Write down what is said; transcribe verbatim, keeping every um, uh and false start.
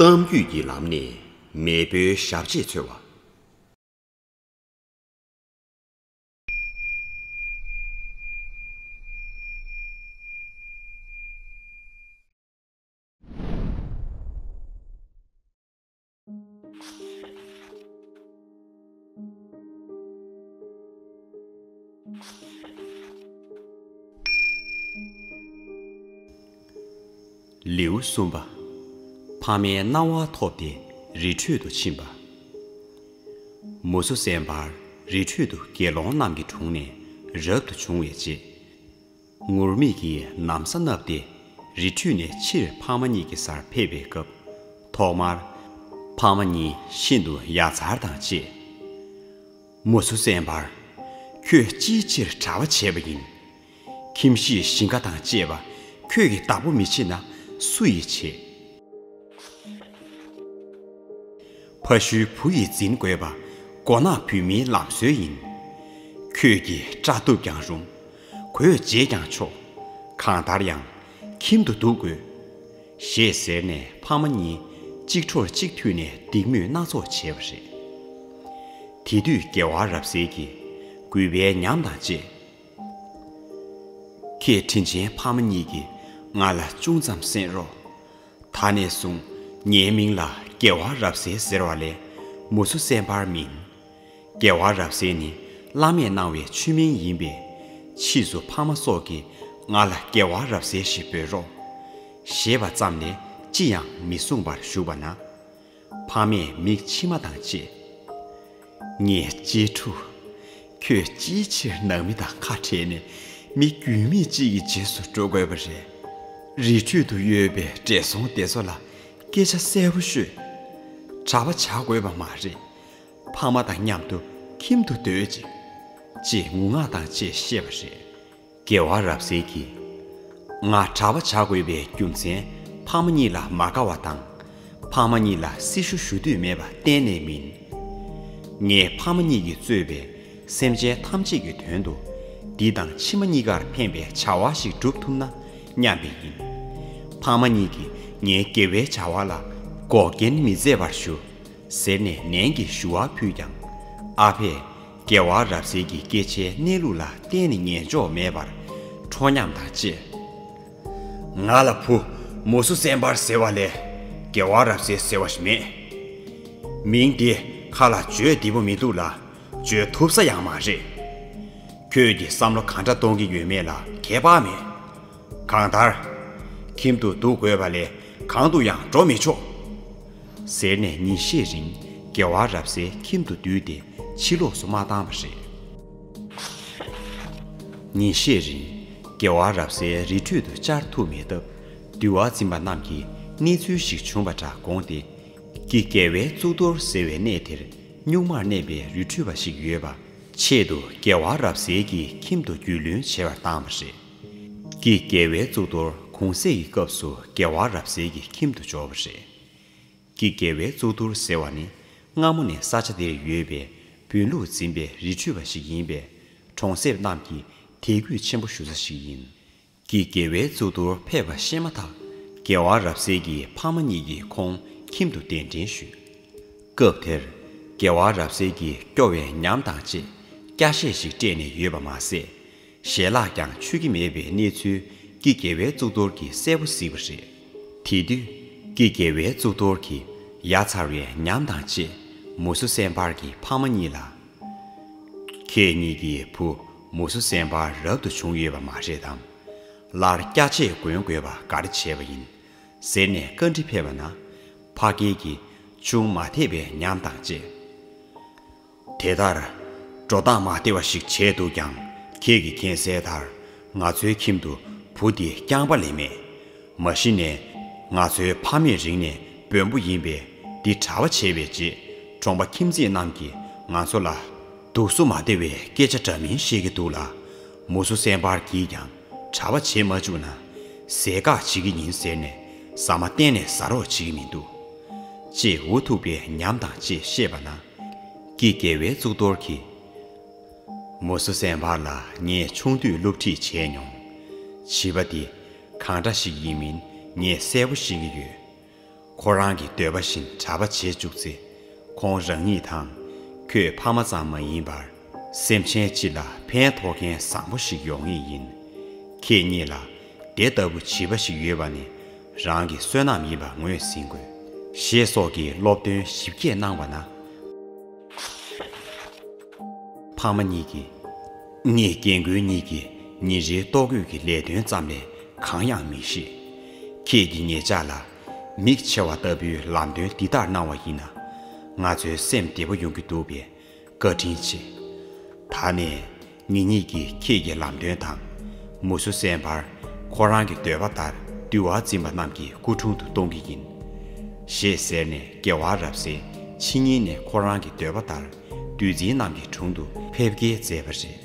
གཏམ་རྒྱུད་ཀྱི་ལམ་ནས་མེས་པོའི་ཞབས་རྗེས་འཚོལ་བ། ལེའུ་གསུམ་པ། ཕ་མའི་གནང་བ་ཐོབ་སྟེ་རི་ཁྲོད་དུ་ཕྱིན་པ། མུ་སུ་སེམས་དཔར་རི་ཁྲོད་དུ་དགེ་སློང་རྣམས་ཀྱི་དྲུང་ནས་རབ་ཏུ་བྱུང་བའི་རྗེས། ངུར་སྨྲིག་གིས་ན་བཟའ་མནབས་ཏེ་རི་ཁྲོད་ནས་ཕྱིར་ཕ་མ་གཉིས་ཀྱི་སར་ཕེབས་པའི་སྐབས། ཐོག་མར་ཕ་མ་གཉིས་ཤིན་ཏུ་ཡ་མཚར་དང་བཅས། མུ་སུ་སེམས་དཔར། ཁྱོད་ཅིའི་ཕྱིར་གྲྭ་པ་བྱས་པ་ཡིན། ཁྱིམ་གཞིས་ཞིང་ཁ་དང་བཅས་པ་ཁྱོད་ཀྱི་བདག་པོ་མི་བྱེད་ན་སུ་ཡིས་བྱེད། ཕ་ཤུལ་བུ་ཡིས་འཛིན་དགོས་པ་མགོ་ནག་བུད་མེད་ལམ་སྲོལ་ཡིན། ཁྱོད་ཀྱིས་སྐྲ་གཏུབ་ཀྱང་རུང་། གོས་བརྗེས་ཀྱང་ཆོག། གང་ལྟར་ཡང་ཁྱིམ་དུ་འདུག་དགོས། ཞེས་ཟེར་ནས་ཕ་མ་གཉིས་གཅིག་འཕྲོར་གཅིག་མཐུད་ནས་སྡིགས་དམོད་སྣ་ཚོགས་བྱས་པ་རེད། དེ་དུས་རྒྱལ་བ་རབ་གསལ་གྱིས་གུས་པའི་ཉམས་དང་བཅས། ཁྱེད་དྲིན་ཆེན་ཕ་མ་གཉིས་ཀྱིས་ང་ལ་ཅུང་ཙམ་གསན་རོགས། ད་ནས་བཟུང་ངའི་མིང་ལ་རྒྱལ་བ་རབ་གསལ་ཟེར་བ་ལས་མུ་སུ་སེམས་དཔར་མིན། རྒྱལ་བ་རབ་གསལ་ནི་བླ་མས་གནང་བའི་ཆོས་མིང་ཡིན་པས། ཕྱིས་སུ་ཕ་མ་སོགས་ཀྱིས་ང་ལ་རྒྱལ་བ་རབ་གསལ་ཞེས་འབོད་རོགས། ཞེས་པ་ཙམ་ལས་ཅི་ཡང་མི་གསུངས་པར་བཞུགས་པ་ན། ཕ་མས་མིག་མཆི་མ་དང་བཅས། ངའི་གཅེས་ཕྲུག། ཁྱོད་ཅིའི་ཕྱིར་ནང་མི་དང་ཁ་བྲལ་ནས་མི་རྒྱུས་མེད་ཅིག་གི་རྗེས་སུ་འགྲོ་དགོས་པ་རེད། རི་ཁྲོད་དུ་ཡོད་པའི་བགྲེས་སོང་དེ་ཚོ་ལ་སྐད་ཆ་གསལ་པོ་ཤོད། གྲྭ་པ་བྱ་དགོས་པ་མ་རེད། ཕ་མ་དང་མཉམ་དུ་ཁྱིམ་དུ་སྡོད་ཅིག། ཅེས་ངུ་ངག་དང་བཅས་བཤད་པ་རེད། རྒྱལ་བ་རབ་གསལ་གྱིས། ང་གྲྭ་པ་བྱ་དགོས་པའི་རྒྱུ་མཚན་ཕ་མ་གཉིས་ལ་མ་དགའ་བ་དང་། ཕ་མ་གཉིས་ལ་སྲི་ཞུ་ཞུ་འདོད་མེད་པ་གཏན་ནས་མིན། ངའི་ཕ་མ་གཉིས་ཀྱིས་གཙོས་པའི་སེམས་ཅན་ཐམས་ཅད་ཀྱི་དོན་དུ། འདི་དང་ཕྱི་མ་གཉིས་ཀར་ཕན་པའི་བྱ་བ་ཞིག་སྒྲུབ་ཐུབ་ན་སྙམ་པས་ཡིན། ཕ་མ་གཉིས་ཀྱིས་ངའི་དགེ་བའི་བྱ་བ་ལ་འགོག་རྐྱེན་མི་མཛད་པར་ཞུ། ཟེར་ནས་ནན་གྱིས་ཞུ་བ་ཕུལ་ཀྱང་། ཨ་ཕས་རྒྱལ་བ་རབ་གསལ་གྱི་སྐད་ཆའི་གནས་ལུགས་ལ་གཏན་ནས་ཉན་འཇོག་མེད་པར་ཁྲོ་ཉམས་དང་བཅས། ང་ལ་བུ་མུ་སུ་སེམས་དཔར་ཟེར་བ་ལས་རྒྱལ་བ་རབ་གསལ་ཟེར་བ་ཞིག་མེད། མིང་འདི་ཁ་ལ་བརྗོད་བདེ་པོ་མི་འདུག་ལ། བརྗོད་ཐུབ་ས་ཡང་མ་རེད། ཁྱོད་ཀྱིས་བསམ་བློ་གང་འདྲ་གཏོང་གི་ཡོད་མེད་ལ་ཁྱད་པར་མེད། གང་ལྟར། ཁྱིམ་དུ་འདུག་དགོས་པ་ལས་གང་དུ་ཡང་འགྲོ་མི་ཆོག། ཟེར་ནས་ཉིན་ཤས་རིང་རྒྱལ་བ་རབ་གསལ་ཁྱིམ་དུ་བསྡུས་ཏེ་ཕྱི་ལོགས་སུ་མ་བཏང་བ་རེད། ཉིན་ཤས་རིང་རྒྱལ་བ་རབ་གསལ་རི་ཁྲོད་དུ་བཅར་ཐུབ་མེད་སྟབས། འདུལ་བ་འཛིན་པ་རྣམས་ཀྱིས་གནས་ཚུལ་ཞིག་བྱུང་བ་འདྲ་དགོངས་ཏེ། ཀྱི་རྒྱལ་བའི་གཙུག་ཏོར་ཟེར་བའི་གནས་དེར་གཉུག་མར་གནས་པའི་རི་ཁྲོད་པ་ཞིག་ཡོད་པ་ཆེད་དུ་རྒྱལ་བ་རབ་གསལ་གྱི་ཁྱིམ་དུ་རྒྱུས་ལོན་བྱེད་པར་བཏང་བ་རེད། ཀྱི་རྒྱལ་བའི་གཙུག་ཏོར་གུང་གསེང་གི་སྐབས་སུ་རྒྱལ་བ་རབ་གསལ་གྱི་ཁྱིམ་དུ་འབྱོར་བ་རེད། ཀྱི་རྒྱལ་བའི་གཙུག་ཏོར་ཟེར་བ་ནི་སྔ་མོ་ནས་ས་ཆ་དེར་ཡོད་པའི་བོན་ལུགས་འཛིན་པའི་རི་ཁྲོད་པ་ཞིག་ཡིན་པས། གྲོང་གསེབ་རྣམས་ཀྱིས་དད་གུས་ཆེན་པོ་ཞུ་ས་ཞིག་ཡིན། ཀྱི་རྒྱལ་བའི་གཙུག་ཏོར་ཕེབས་པ་ཤེས་མ་ཐག་རྒྱལ་བ་རབ་གསལ་གྱི་ཕ་མ་གཉིས་ཀྱིས་ཁོང་ཁྱིམ་དུ་གདན་འདྲེན་ཞུས། སྐབས་དེར་རྒྱལ་བ་རབ་གསལ་གྱིས་སྐྱོ་བའི་ཉམས་དང་བཅས་སྐྱ་ཤད་ཞིག་སྤྲད་ནས་ཡོད་པ་མ་ཟད། ཞལ་ལག་ཀྱང་མཆོད་ཀྱི་མེད་པའི་གནས་ཚུལ་ཀྱི་རྒྱལ་བའི་གཙུག་ཏོར་གྱིས་གསལ་པོ་གཟིགས་པ་རེད། དེ་དུས་ཀྱི་རྒྱལ་བའི་གཙུག་ཏོར་གྱིས་ཡ་མཚར་བའི་ཉམས་དང་བཅས་མུ་སུ་སེམས་དཔར་གྱི་ཕ་མ་གཉིས་ལ། ཁྱེད་གཉིས་ཀྱི་བུ་མུ་སུ་སེམས་དཔར་རབ་ཏུ་བྱུང་ཡོད་པ་མ་རེད་དམ། སླར་སྐྱ་ཆས་གོན་དགོས་པ་ག་རེ་བྱས་པ་ཡིན། ཟེར་ནས་བཀའ་འདྲི་ཕེབས་པ་ན། ཕ་སྐད་ཀྱིས་ཅུང་མ་འཐད་པའི་ཉམས་དང་བཅས། དེ་ལྟར། འགྲོ་སྟངས་མ་བདེ་བ་ཞིག་བྱས་འདུག་ཀྱང་ཁྱེད་ཀྱིས་མཁྱེན་གསལ་ལྟར། ང་ཚོའི་ཁྱིམ་དུ་བུ་འདི་རྐྱང་པ་ལས་མེད། མ་གཞི་ནས་ང་ཚོའི་ཕ་མེས་རིང་ནས་བོན་པོ་ཡིན་པས་འདི་གྲྭ་པ་བྱས་པའི་རྗེས་གྲོང་པ་ཁྱིམ་མཚེས་རྣམས་ཀྱིས་ང་ཚོ་ལ་དུག་སོ་མ་བདེ་བའི་སྐད་ཆ་འདྲ་མིན་བཤད་ཀྱི་འདུག་ལ། མུ་སུ་སེམས་དཔར་གྱིས་ཀྱང་གྲྭ་པ་བྱེད་མ་བཅུག་ན་ཟས་བཀག་བྱེད་ཀྱི་ཡིན་ཟེར་ནས་ཟ་མ་གཏན་ནས་ཟ་རོགས་བྱེད་ཀྱི་མི་འདུག་ཅེས་འུ་ཐུག་པའི་ཉམས་དང་བཅས་བཤད་པ་ན། ཀྱི་རྒྱལ་བའི་གཙུག་ཏོར་གྱིས། མུ་སུ་སེམས་དཔར་ལ་ངས་ཆུང་དུས་སློབ་ཁྲིད་བྱས་མྱོང་། བྱིས་པ་འདི་གང་འདྲ་ཞིག་ཡིན་མིན་ངས་གསལ་པོ་ཤེས་ཀྱི་ཡོད། ཁོ་རང་གི་འདོད་པ་བཞིན་གྲྭ་པ་བྱེད་བཅུག་ཚེ། ཁོང་རང་ཉིད་དང་། ཁྱོད་ཕ་མ་ཙམ་མ་ཡིན་པར། སེམས་ཅན་སྤྱི་ལ་ཕན་ཐོགས་མཁན་བཟང་པོ་ཞིག་ཡོང་ངེས་ཡིན། ཁྱེད་གཉིས་ལ་དེ་ལྟ་བུ་བྱིས་པ་ཞིག་ཡོད་པ་ནི། རང་གི་བསོད་ནམས་ཡིན་པ་ངོས་ཟིན་དགོས། ཞེས་སོགས་ཀྱི་སློབ་སྟོན་ཞིབ་རྒྱས་གནང་བ་ན། ཕ་མ་གཉིས་ཀྱིས། ངས་རྒན་རྒོན་གཉིས་ཀྱི་ཉིན་རེའི་ལྟོ་གོས་ཀྱི་ལས་དོན་ཙམ་ལས་གང་ཡང་མི་ཤེས། ཁྱེད་ཀྱིས་ངེད་ཅག་ལ་མིག་ཕྱེ་བ་ལྟ་བུའི་ལམ་སྟོན་འདི་ལྟར་གནང་བ་ཡིན་ན། ང་ཚོའི་སེམས་བདེ་པོ་ཡོང་གི་འདུག་པས། བཀའ་དྲིན་ཆེ། ད་ནས་ངེད་གཉིས་ཀྱིས་ཁྱེད་ཀྱི་ལམ་སྟོན་དང་། མུ་སུ་སེམས་དཔར་ཁོ་རང་གི་འདོད་པ་ལྟར་འདུལ་བ་འཛིན་པ་རྣམས་ཀྱི་སྐུ་དྲུང་དུ་གཏོང་གི་ཡིན། ཞེས་ཟེར་ནས་རྒྱལ་བ་རབ་གསལ་ཕྱི་ཉིན་ནས་ཁོ་རང་གི་འདོད་པ་ལྟར་འདུལ་འཛིན་རྣམས་ཀྱི་དྲུང་དུ་ཕེབས་སྐྱེལ་མཛད་པ་རེད།